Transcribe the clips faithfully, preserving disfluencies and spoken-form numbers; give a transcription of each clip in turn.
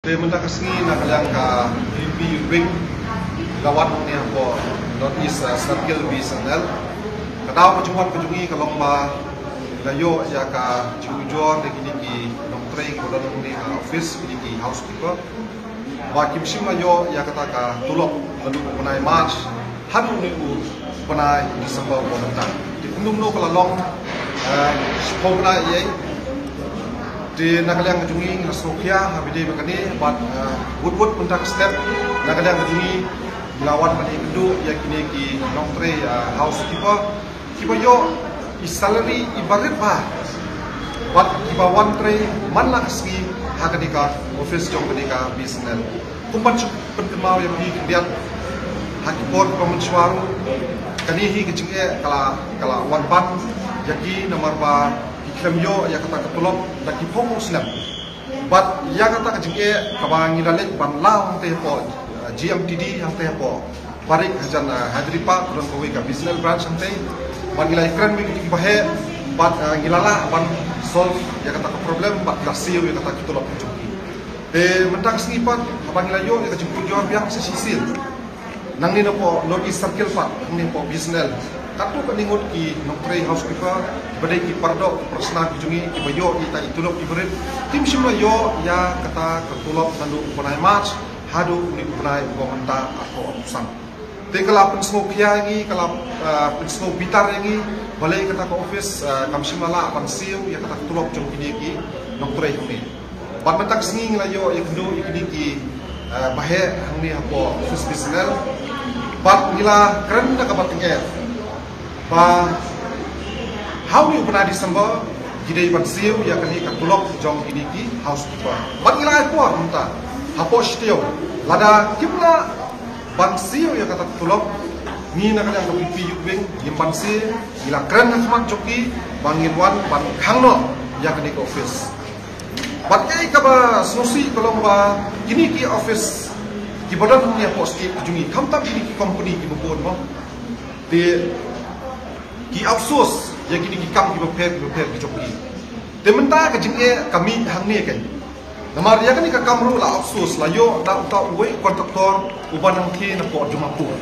Te mynta ka sngi na ka liang ka VPP Youth Wing la wan hangne hapoh North East, uh, Circle B S N L. Ka daw ka jingwan ka jong ngi ka long ba la ïoh ïa ka jingujor na kine ki nongtrei kiba don hangne ha office, kine ki housekeeper. Ba kim shym la ïoh ïa kata ka tulop naduh u bnai March haduh une u bnai December uba mynta. Te kumno kumno ka la long, eh, shiphew bnai ïa. Te na ka liang ka jong ngi ngi la sngewkhia ha ba ïadei bad kane bad, eh, wut wut mynta ka step na ka liang ka jong ngi ngi la wan ban ïakynduh ïa kine ki nongtrei, eh, housekeeper kiba ïoh i salary iba rit bha bad kiba wan trei man la ka sngi ha kane ka office jong kane ka B S N L. Kum ban shu pynkynmaw ïa phi khyndiat, ha ki por kiba mynshuwa ruh kane hi ka jingeh ka la, ka la wan ban ïa ki namar ba ki khlem ïoh ïa kata ka tulop da ki phew snem. Bad ïa kata ka jingeh kaba ngi la leit ban law hangtei hapoh, uh, G M T D hangtei hapoh Barik hajan, uh, Hadripa, ka don kawei ka B S N L branch hangtei. Bad ngi la ïakren bad ki ba heh bad, uh, ngi la lah ban solve ïa kata ka problem bad la siew ïa kata ka tulop ka jong ki. Te mynta ka sngi pat haba ngi la ïoh ïa ka jingpynjor biang sa shisien nangne napoh North East Circle pat, nangne napoh B S N L. Katto katne ngut ki nongtrei housekeeper ba dei ki paradoh, ki parasnam ki jong ngi kiba ïoh ïa ita i tulop iba rit, kim shym la ïoh ïa kata ka tulop naduh u bnai March haduh une u bnai uba mynta arphew san. Te ka la pynsngewkhia ïa ngi, ka la, ah, pynsngewbitar ïa ngi, balei kata ka office, ah, kam shym la lah ban siew ïa kata ka tulop jong kine ki nongtrei hangne. Bad mynta ka sngi ngi la ïoh ïakynduh ïa kine ki, eh, ba heh hangne hapoh office B S N L. Bad ngi la kren da kaba tyngeh ba ha une u bnai December ki dei ban siew ïa kane ka tulop jong kine ki housekeeper. Bad ngi la ai por mynta hapoh shi taïew, lada kim lah ban siew ïa kata ka tulop, ngi na ka liang ka VPP Youth Wing ngim banse, ngi la kren ha khmat jong ki ba ngin wan ban khang noh ïa kane ka office. Bad kaei kaba sngewsih ka long ba kine ki office kiba don hangne hapoh state ka jong ngi, khamtam kine ki company kiba bun mo, te ki outsource ïa kine ki kam kiba pher kiba pher ki jong ki. Te mynta ka jingeh ka mih hangne kan. Namar ïa kane ka kam ruh la outsource, la ïoh da uta uwei u contractor uba nang thie napoh Dimapur.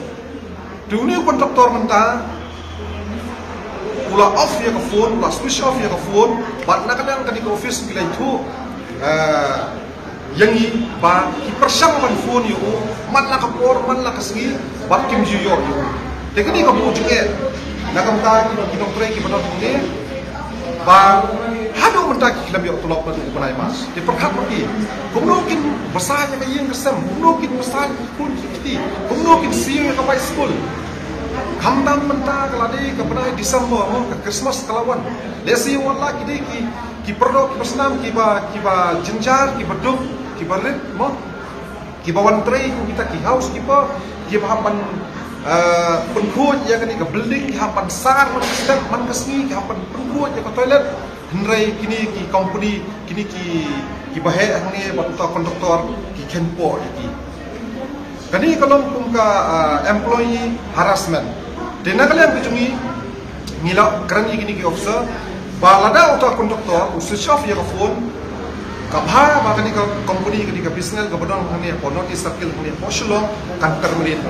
Te une u contractor mynta u la off ïa ka phone, u la switch off ïa ka phone, bad na ka liang kane ka office ki la ïathuh, eh, ïa ngi ba ki pyrshang ban phone ïa u man la ka por man la ka sngi bad kim ju ïoh ïa u. Te kane ka buh jingeh na ka bynta ki nongtrei kiba don hangne ba haduh mynta ki khlem ïoh tulop naduh u bnai March. Te pyrkhat ma ki, kumno kin bsa ïa ka ïing ka sem, kumno kin bsa ïa ki khun ki kti, kumno kin siew ïa ka bai skul. Khamtam mynta ka la dei ka bnai December mo, ka Christmas ka la wan. Lehse wat la ki dei ki, ki paradoh ki parasnam kiba, kiba jynjar, kiba duk, kiba rit mo, kiba wan trei kum kita ki housekeeper, kiba hap ban, eh, pynkhuid ïa kane ka building, ki hap ban sar man ka step man ka sngi, ki hap ban pynkhuid ïa ka toilet. Hynrei kine ki company, kine ki, kiba heh hangne bad uta contractor ki kheiñpoh ïa ki. Kane ka long kum ka, ah, employee harassment. Te na ka liang ka jong ngi ngi la kren ïa kine ki officer ba lada uta contractor u switch off ïa ka phone, ka bha ba kane ka company, kane ka B S N L kaba don hangne hapoh North East Circle hangne hapoh Shillong kan terminate.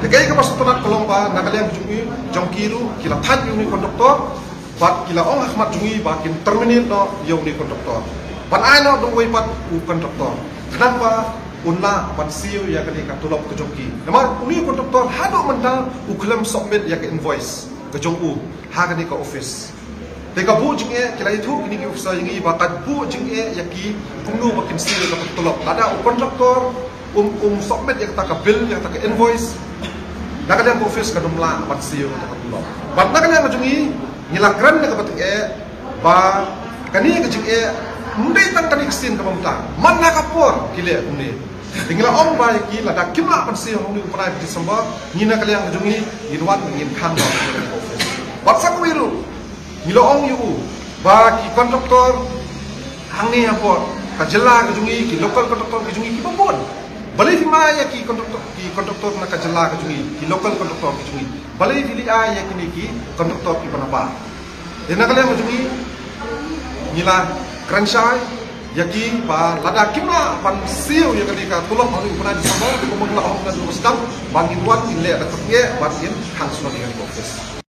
Te kaei kaba sngewtynnat ka long ba na ka liang ka jong ngi, jong ki ruh ki la thait ïa une u contractor bad ki la ong ha khmat jong ngi ba kin terminate noh ïa une u contractor ban ai noh da uwei pat u contractor khnang ba un lah ban siew ïa kane ka tulop ka jong ki. Namar une u contractor haduh mynta u khlem submit ïa ka invoice ka jong u ha kane ka office. Te ka buh jingeh, ki la ïathuh kine ki officer ïa ngi ba ka buh jingeh ïa ki kumno ba kin siew ïa ka tulop lada u contractor um, um submit ïa kata ka bill, ïa kata ka invoice. Na ka liang ka office kan ym lah ban siew ïa kata ka tulop. Bad na ka liang ka jong ngi ngi la kren da kaba tyngeh ba kane ka jingeh ym dei tang kane ka sien kaba mynta, man la ka por ki leh kumne. Te ngi la ong ba ïa ki lada kim lah ban siew ha une u bnai December, ngi na ka liang ka jong ngi ngin wan ngin khang noh ïa kane ka office. Bad sa kawei ruh ngi la ong ïa u ba ki contractor hangne hapoh ka jylla ka jong ngi, ki local contractor ka jong ngi kiba bun, balei phi mai ïa ki contractor, ki contractor na ka jylla ka jong ngi, ki local contractor ka jong ngi? Balei phi leit ai ïa kine ki contractor kiba na bah? Te na ka liang ka jong ngi ngi la kren shai ïa ki ba lada kim lah ban siew ïa kane ka tulop ha u khyndai December, kumba la ong ka dei sdang, ban ngin wan ngin leh da ka pyrthei, ban ngin khang shuwa ïa ka office.